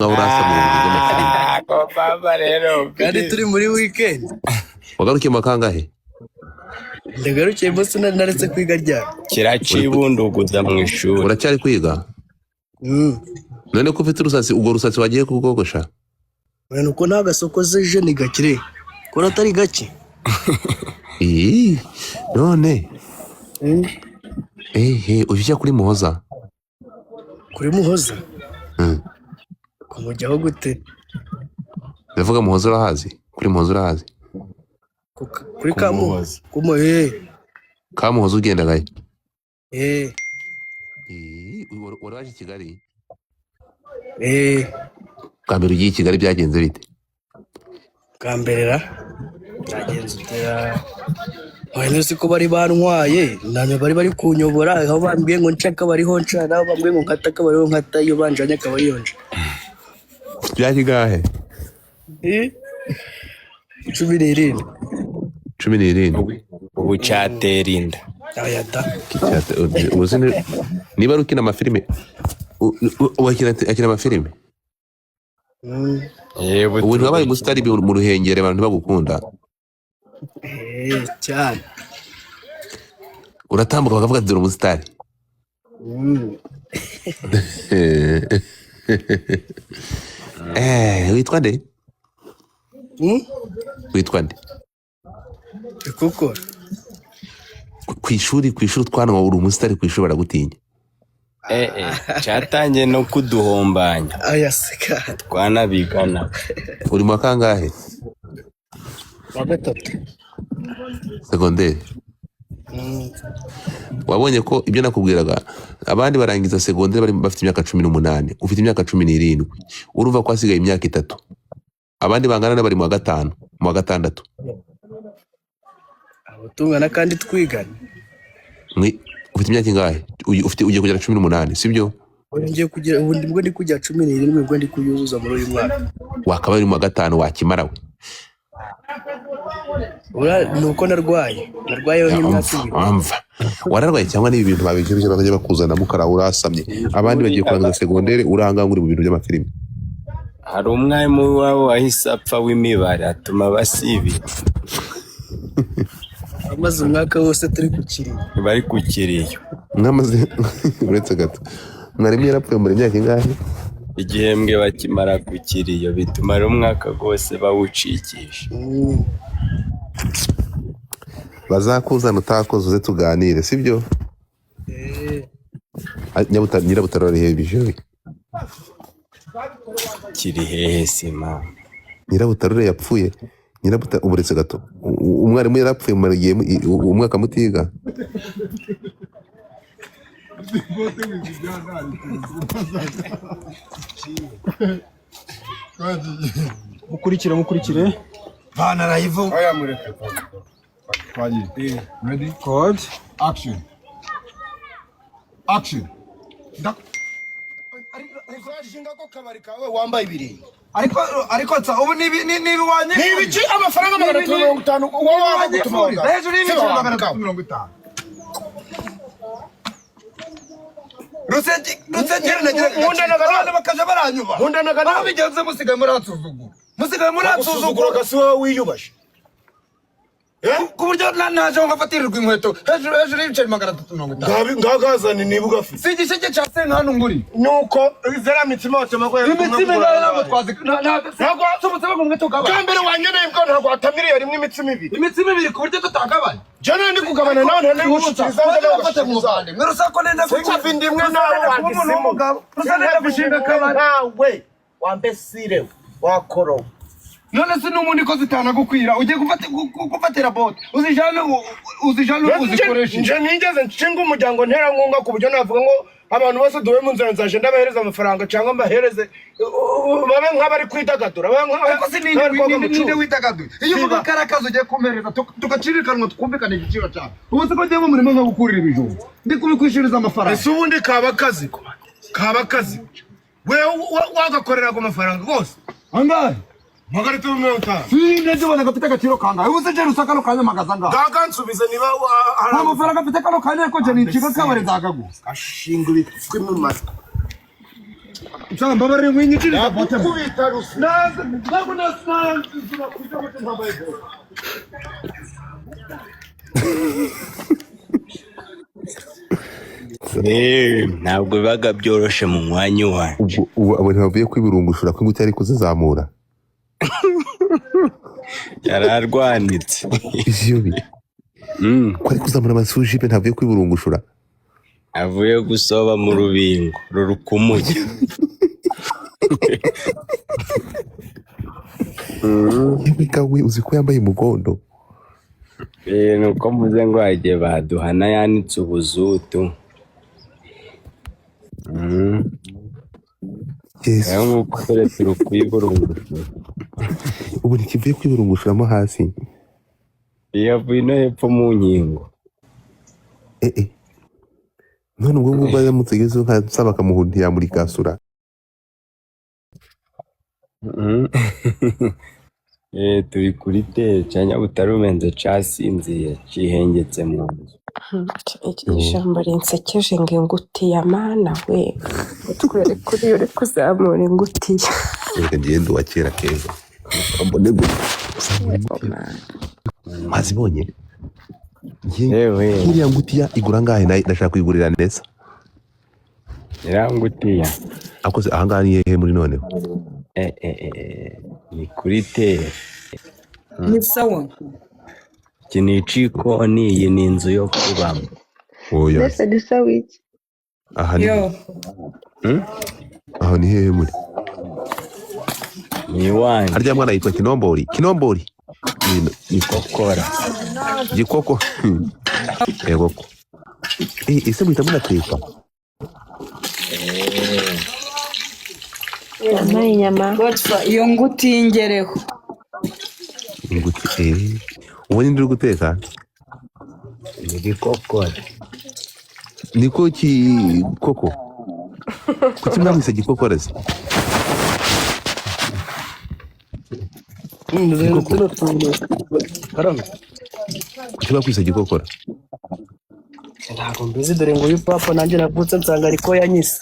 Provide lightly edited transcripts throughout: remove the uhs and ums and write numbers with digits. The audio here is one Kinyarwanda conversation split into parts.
Ngaho urasamye mu bintu by'amafilime. Ah, ko papa rero. Kandi turi muri weekend. Wagarukiye mu wa kangahe? Ndagarukiye bose, naretse kwiga ryari? Kiracibunduguza mu ishuri. Uracyari kwiga? Mm. None ko ufite urusatsi, urwo rusatsi wagiye kugogosha? Oya, nuko nta gasoko zeje ni gakire kora atari gake. Ii, none ehe, ujya kuri Muhoza? Kuri Muhoza? Mm. Kumujyaho gute? Ndavuga Muhoza, urahazi? Kuri Muhoza urahazi? Kuri Kamuhoza, kumu eh. Kamuhoza ugendagayo? Eh. Ii, wari waje i Kigali? Eh. Bwa mbere ugiye i Kigali byagenze bite? Bwa mbere ra byagenze utera? Oya, nzi ko bari bantwaye, ntabwo bari kunyobora. Aho bambwiye ngo nce akaba ariho nca, naho bambwiye ngo nkata akaba ariho nkata, iyo banjanye akaba ariyo nca. Byari gahe? Eh, 17. 17? Ubu cyatera inda. Aya da. Ubu niba ari ukina amafilime, akina amafilime? Mm. Yewe. Ubu ntiwabaye umusitari mu Ruhengeri, abantu ntibagukunda? Eh, cyane. Uratambuka bakavuga ati: "Dore umusitari." Mm. Eh, witwa nde? Mm? Witwa nde? Kuko Ku ishuri utwana uri umusitari, ku ishuri baragutinya? Eh eh, cyatangiye no kuduhombanya. Aya seka. Twanabigana. Uri mu wa kangahe? Wa gatatu. Segonderi? Mm. Wabonye ko ibyo nakubwiraga, abandi barangiza segonderi bari bafite imyaka 18, ufite imyaka 17, urumva ko hasigaye imyaka 3. Abandi bangana na bari mu wa gatanu, mu wa gatandatu. Abo tungana kandi twigana? Ufite imyaka ingahe? Ufite, ugiye kugera 18, sibyo? Ubu ngiye kugira, ubu nibwo ndi kujya 17, ubwo ndi kuyuzuza muri uyu mwaka. Wakaba uri mu wa gatanu wakimara we. Ura ni uko narwayeho nk'imyaka Amva 2. Amva, wararwaye cyangwa n'ibi bintu babijije bakajya bakuzana mukara urasamye, abandi bagiye kurangiza segonderi, uranga uri mu bintu by'amafilimi. Hari umwarimu w'iwabo wahise apfa w'imibare, atuma basibira. Amaze umwaka wose turi ku kiriyo. Bari ku kiriyo. Mwamaze, uretse gato, mwarimu yarapfuye muri imyaka ingahe? Igihembwe bakimara ku kiriyo, bituma rero umwaka wose bawucikisha. Bazakuzana utakoze, uze tuganire, sibyo? Eh. Ah, Nyirabutaro ari hehe bijoyi? Kiri hehe sima? Nyirabutarure yapfuye, uretse gato, umwarimu yarapfuye mumara igihe umwaka mutiga? Mukurikire, mukurikire. Bana live. Oya, mureke. Twagiye. Ready? Code. Action. Action. Uzashinga ko kabari kawe wambaye ibirenge. Ariko nsa ubu ni iwanyu. Ni ibiki? Amafaranga 350 wowe wagutuma. Hejuru y'ibiciro 350. Rusengero nageraga Nkundanaga abana bakaja baranyuba. Nkundanaga nawe. Aho bigenze musigaye muransuzugura. Musigaye Gusuzugura muransuzugura. gasi wowe wiyubashe. Ku buryo naje ngafatirirwa inkweto hejuru y'ibiceri 350. Ngabi ngagazane niba ugafite. Si igisheke cya senkanu nguri. Nuko zera mitsima watema ko Imitsima ingahe? Ntabwo twazi. Ntabwo tumutse bagumwe tugabana. Bwa mbere wanyeneye bwo ntabwo watamiriye rimwe imitsima ibiri. Imitsima ibiri ku buryo tutagabana. Jana ndi kugabana nawe nta nigushikiriza. Wajya bafata mu muvandimwe. Mwerusako nenda Sinkuva inda imwe nawe. Kuba umuntu w'umugabo. Rusa gushinga akabari. Nawe wambesire wakorowe. None se n'ubundi ko zitanagukwira ugiye gufatira bote uzijane uzijane uzikoreshe? Nje nigeze nshinga umuryango nterankunga ku buryo navuga ngo abantu bose duhe mu nzira nzaje ndabahereza amafaranga cyangwa mbahereze babe nk'abari kwidagadura, babe Ariko se ninde nk'abari koga mu ninde cyuma. Widagaduye iyo uvuga ko ari akazi ugiye kumpereza, tugacirikanwa twumvikana igiciro cyawe. Ubu se ko ngiye mu murima nkagukurira ibijumba ndi kubikwishyuriza amafaranga? Ese ubundi kaba akazi wewe wagakorera ago mafaranga rwose? Angahe? 350. Sinde ndibona gafite agaciro kangahe? Ubu se jeri usaka kano kanya mpagaze angahe? Gaga nsubize niba Nta mafaranga mfite kano kanya, ariko jeri nshinga akabari nzakaguha. Ashinga ibitwi mu matwi. Nsanga mbabarire mwinyiciriza bote. Ndagukubita rusi. Naza ntabwo nasanzura kuja bote ntambaye bote. Ntabwo bibaga byoroshe mu mwanya wanjye. Ubwo ubu abantu bavuye kwibirungushura ko ingutiya ari kuzizamura. Yararwanitse. Iziyobi. Ko ari kuzamura amasujipe ntavuye kwiburungushura. Avuye gusoba mu rubingo rurukumuye. Yewe gawe uzi ko yambaye umugondo. Nuko mvuze ngo hagiye baduhana yanitse ubuzutu. Yesu. Rero nk'uko dore turi kwiburungushura. Ubu ntikivuye kwiburungushuramo hasi. Iyo avuye ino hepfo mu nkingo. None ubwo ngubwo aramutse agezeho nka nsaba akamuha ntiyamurikasura. Turi kuri te Nyabutare umenze casinziye cihengetse mu nzu. Ijambo rinsekeje ngo ingutiya mana we utwereke uriya uri kuzamura ingutiya. Reka ngende uwa kera keza. Mbone gutya. Kuzamura ingutiya. Mwazibonye? Yewe. Iriya ngutiya igura angahe? Ndashaka kuyigurira neza. Iriya ngutiya. Akoze ahangaha ni hehe muri noneho? Ni kuri te. Ni sawa. Iki ni icikoni, iyi ni inzu yo kubamo. Oya. Mbese ni sawa iki? Aha ni Yo. aho ni hehe muri? Ni iwanjye. Harya mwana yitwa Kinombori. Kinombori. Gikokora. Gikoko. Yego ko. Ese muhita munateka? Yampaye inyama. Godfa, iyo nguti ingereho. Inguti. Ubu ni uri guteka? Ni gikokora. Niko kikoko. Kuki mwamwise gikokora se? Tuno tuntu karame. Kuki bakwise gikokora? Ntabwo mbizi dore ngo uyu papa nanjye navutse nsanga ariko yanyise.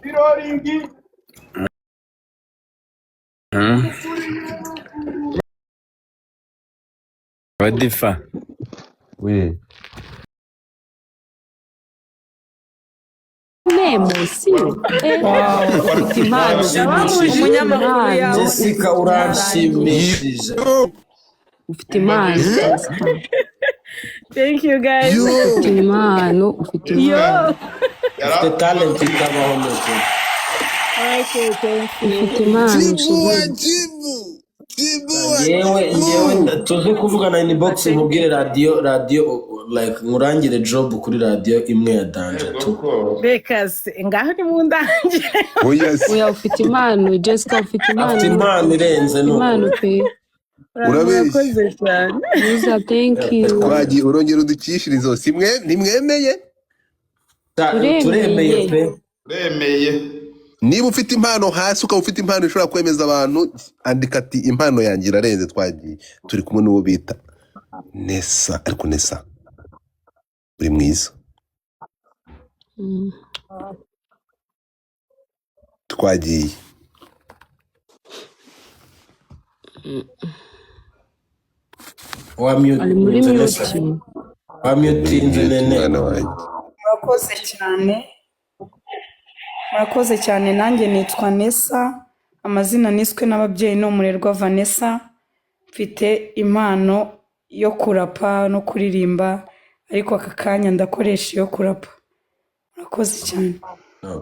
Biroringi. Badifa. Oui. Nemusi. Ufite impano. Umunyamakuru yawe. Jessica uranshimishije. Ufite impano. Thank you guys. Ufite impano. Ufite impano. Ufite talent itabaho ni ukuri. Okay, thank you. Ufite impano. Yewe ngewe tuze kuvugana inbox nkubwire radio like nkurangire job kuri radio imwe ya Danja tu. Reka se ngaho ni mu ndangire. Oya se. Oya ufite impano. Jessica ufite impano. Afite impano irenze ni Impano ukuri. pe. Urabeshya. Murakoze cyane. Muza thank you. Twagiye urongera udukishirizo simwe ntimwemeye? Turemeye pe. Remeye. Niba ufite impano hasi ukaba ufite impano ishobora kwemeza abantu andika ati impano yanjye irarenze. Twagiye turi kumwe n'uwo bita Nesa, ariko Nesa uri mwiza. Twagiye Ari muri Wamutinze Nesa. mute. Wamutinze nene. mwana wanjye. Murakoze cyane. Murakoze cyane nanjye nitwa Nessa. Amazina niswe n'ababyeyi ni Umurerwa Vanessa. Mfite impano yo kurapa no kuririmba ariko aka kanya ndakoresha iyo kurapa. Murakoze cyane.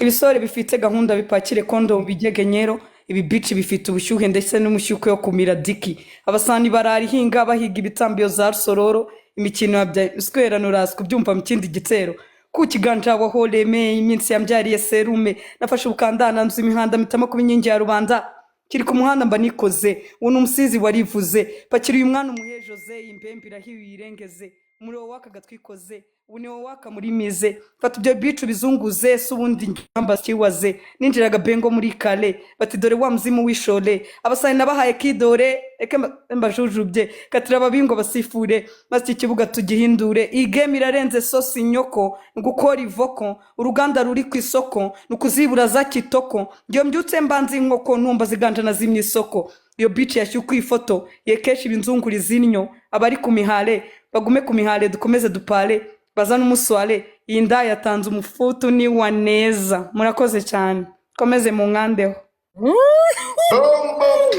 Ibisore bifite gahunda bipakire kondomu bigegenyero ibi bici bifite ubushyuhe ndetse n'umushyuko yo kumira diki abasani barara ihinga bahiga ibitambiyo za rusororo imikino ya bya square kubyumva mu kindi gitero ku kiganja wahoreme iminsi yambyariye serume nafashe ubukandana nzu imihanda mpitamo kuba inkingi ya rubanda kiri ku muhanda mba nikoze uwo ni umusizi warivuze pakira uyu mwana umuhe Jose imbembe irahiye uyirengeze. Umuriro wakaga twikoze, ubu niwo waka muri mize. Fata ibyo bicu bizunguze, se ubundi ngamba kiwaze. Ninjiraga bengo muri kale, bati dore wa muzimu w'ishole. Abasani nabahaye kidore, eke mbajujubye. Katira ababingo basifure, maze iki kibuga tugihindure. Iyi game irarenze sosi nyoko, ni gukora ivoko, uruganda ruri ku isoko, ni ukuzibura za kitoko. Ngiyo mbyutse mbanza inkoko, ntumba ziganje na zimye isoko. Iyo bici yashyuka ifoto, yekesha ibinzunguri zinyo, abari ku mihale, bagume ku mihale dukomeze dupale, bazane umuswale, iyi nda yatanze umufutu ni wa neza. Murakoze cyane. Komeze mu nkandeho.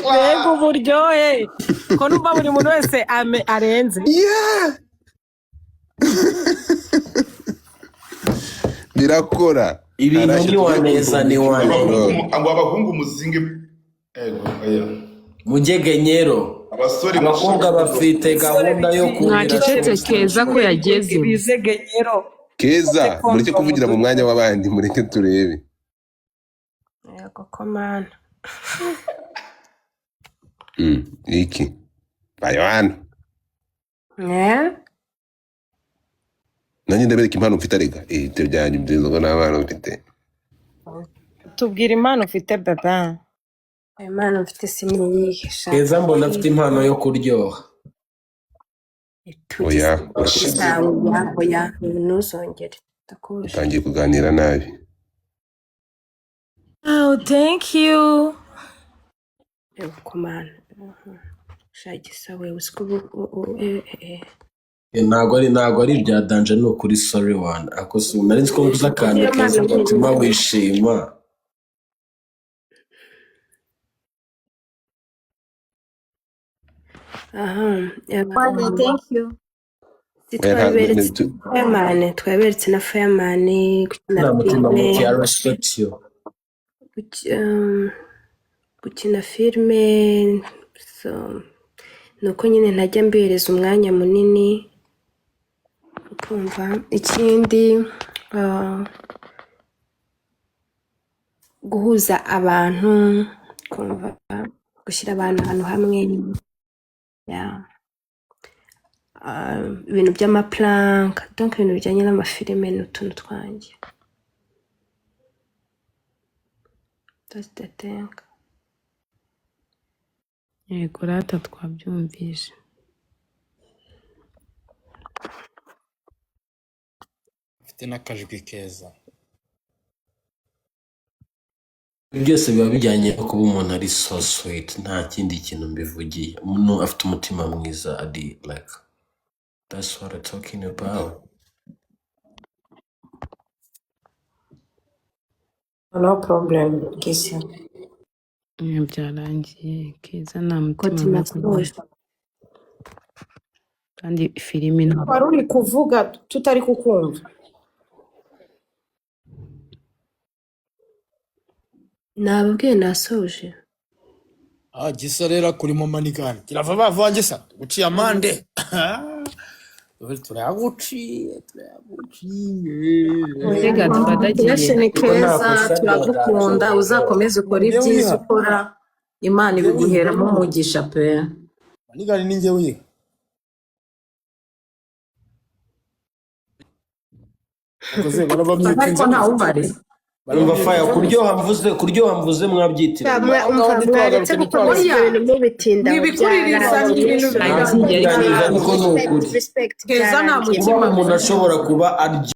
Mbega uburyohe ko numva buri muntu wese arenze. Yeah! Birakora. Ibintu Arashye ni wa tujye neza ni wa neza. Ngo abahungu muzinge ego oya. Mugegenyero. Abasore abakobwa bafite gahunda yo kuhira. Mwacecetse Keza ko yagezemo. Bizegenyero. Keza, mureke kuvugira mu mwanya w'abandi, mureke turebe. Yego ko mana. Iki bayo hano. Eh? Nanjye ndabereka impano mfite arega. Ibyo byanyu byiza ngo nta mpano mfite. Tubwira impano ufite baba. Impano mfite siniyihe sha. Keza mbona afite impano yo kuryoha. Oya, Oya, oya, ntuzongere. Ndakubujije. utangiye kuganira nabi. Oh, thank you. Yego ko mana. Sha gisa we uziko ubu eh. Ntago ari ibya danger, ni ukuri sorry one. Ako si nari nzi ko mvuze akantu keza gatuma wishima. Aha. Wane, thank you. Si twaberetse Fireman, twaberetse na Fireman gukina Nta mutima filime. muke, I respect you. Gukina filime, so nuko nyine ntajya mbihereza umwanya munini ukumva. Ikindi guhuza abantu, kumva gushyira abantu ahantu hamwe, yeah. Ibintu by'amaplank, donc ibintu bijyanye n'amafilime n'utuntu twanjye. That's the thing. Yego rata twabyumvise. Ufite n'akajwi keza. Byose biba bijyanye no kuba umuntu ari so sweet, nta kindi kintu mbivugiye. Umuntu afite umutima mwiza ari like that's what I'm talking about. No problem, Kisa. Byarangiye Keza nta mutima Koti mubi kugira. nasoje. Kandi filimi ntabwo Wari uri kuvuga tutari kukumva. Nababwiye nasoje. Ah, Gisa rero kurimo manigani. Kirava bava Gisa. Guciye amande. Turaguciye, turaguciye. Mbega twadagiye. Fresh ni Kuko nta keza, kosa turagukunda, uzakomeze ukore Njyewe ibyiza wiha. ukora, Imana Njyewe wiha. ibiguheramo umugisha pe. Manigani ni njyewe wiha. Akoze barabamyutinze Ariko ntawubare. Umva fire kuryoha mvuze mwabyitiranya. Umva mwaretse gukomeza ibyo bintu mubitindaho, Mwibikuririza byararangiye. ibintu Ntabwo birarangiye. ariko ni ukuri. Respect, Keza nta byararangiye. Kuba mutima umuntu ashobora kuba arya